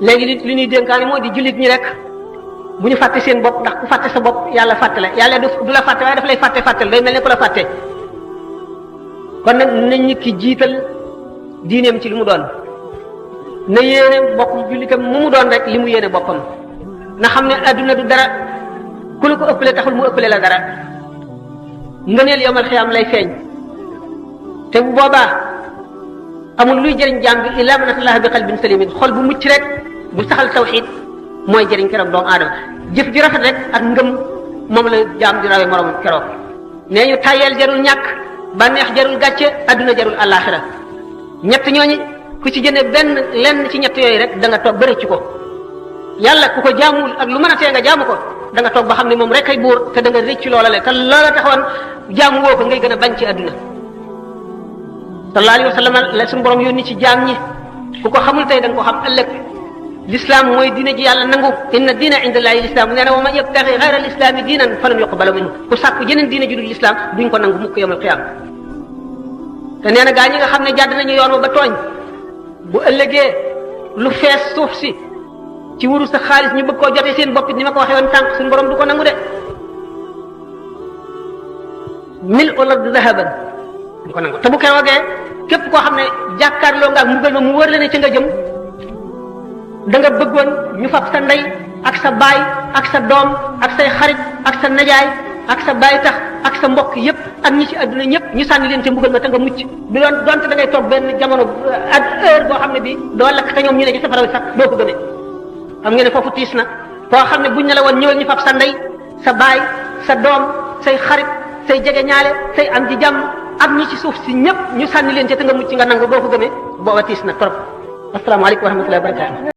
léegi li ñuy dénkaani moo di jullit ñi rek bu ñu fàtte seen bopp ndax ku fàtte sa bopp yàlla fàtte la yàlla du la fàtte waaye daf lay fàttel day mel ne ku la fàtte kon nag nañ nit ki jiital diineem ci li mu doon na yéene bokk jullitam mu doon rek li mu yéene boppam na xam ne adduna du dara ku la ko ëppale taxul mu ëppale la dara ngëneel yawmal xiyaam lay feeñ te bu boobaa amul luy jëriñ jaam bi illa man atallaha bi qalbin salimin xol bu mucc rek bu saxal tawxid mooy jëriñ keroog doomu aadama jëf ju rafet rek ak ngëm moom la jaam di rawee moroom keroog nee ñu tayeel jarul ñàkk bànneex jarul gàcce adduna jarul àllaaxira ñett ñooñu ku ci jëne lenn ci ñett yooyu rek da nga toog ba rëcc ko yàlla ku ko jaamul ak lu mën a tee nga jaamu ko da nga toog ba xam ne moom rek ay buur te da nga rëcc loola le te loola taxawoon jaamu woo ko ngay gën a bañ ci adduna sallallahu alayhi wa sallam la suñu borom yónni ci jaam ñi ku ko xamul tey da nga ko xam ëllëg l'islam mooy diine ji yàlla nangu inna diina inda allahi l'islam nee na wa man yabtaxi xayra al islami diinan falan yuqbala minhu ku sàkku jeneen diine ju dul l'islam duñ ko nangu mukk yawmal qiyaama te nee na gaa ñi nga xam ne jàdd nañu yoon wa ba tooñ bu ëllëgee lu fees suuf si ci wuru sa xaalis ñu bëgg koo jotee seen bopp ni ma ko waxee woon tànk suñu borom du ko nangu de mil olard dahaban du ko nangu te bu keroogee képp koo xam ne jàkkaarloo nga ak mbugal ma mu wër la ne ci nga jëm da nga bëggoon ñu fab sa ndey ak sa baay ak sa doom ak say xarit ak sa najaay ak sa baay tax ak sa mbokk yépp ak ñi ci àdduna ñëpp ñu sànni leen ca mbugal ma te nga mucc bi doon donte da ngay toog benn jamono ak heure boo xam ne bi doo lakk te ñoom ñu ne ci safara wi sax doo ko gëmee xam ngeen ne foofu tiis na koo xam ne buñ ne la woon ñëwal ñu fab sa ndey sa baay sa doom say xarit say jege ñaale say am ji jàmm ak ñi ci suuf si ñëpp ñu sànni leen ca te nga mucc nga nangu doo ko gëmee booba tiis na trop asalaamaaleykum wa rahmatullahi wa barakatu